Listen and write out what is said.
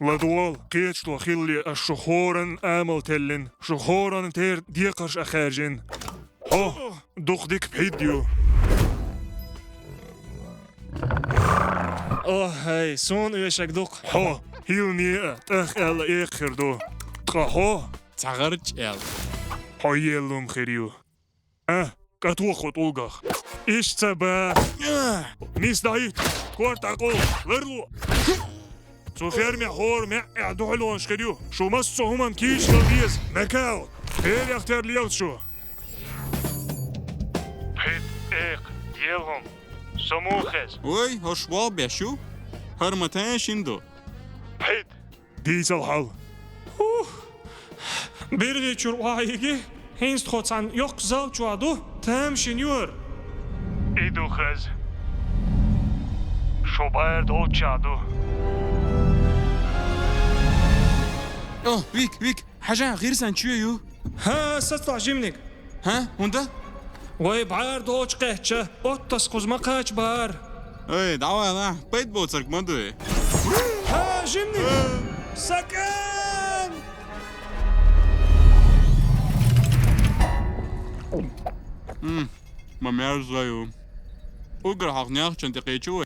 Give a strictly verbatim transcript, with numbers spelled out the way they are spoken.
ЛадувгӀал, кхеташ хилале, ас шу хӀоранна амал теллина, шу хӀоранна тера декхарш а хаьржина. Хьо, дукха дика пхьид ю. Ох, хӀай, суна оьшург дукха. Хьо, хӀилла а, тӀаккха аьлла экха хир ду. Ткъа хьо, цхьа гӀарч аьлла. Хьо еллум хир ю. А, кӀатоха тӀулгах. Иштта ца ба. Нийса дӀахӀитта. Корта дӀакъовла. Ларло. Цу ферме хӀора маьӀӀехь духьалонаш хир ю. Шу массо а хӀуманна кийча хила деза. Накаут. Берех тера лела шу. Пхьид, экха, еллум. Со муха хеза? Вай, хӀорш болх беш ю. ХӀара ма тамашийна ду. Пхьид. Дийцал хьал. Ух! БиргӀи чуьра охьайиги, хӀинца тхо цхьана йоккха зал чохь ду, тамашийна ю хӀара. И ду хеза. Шу бӀаьра долччохь ду. О, Вик, Вик, хьажа, гӀирсан чоь ю. ХӀа, сацалахь, жиманиг. ХӀа, хӀунда? Вай бӀаьра долчу кхаьчча, оттас кхуза ма кхача бара. Ой, дӀавалахь, пайда боцург ма дуй. ХӀа, жиманиг! Сакан! М, ма мерза ю. Уггар хьалха нехчан тӀе кхечу вай.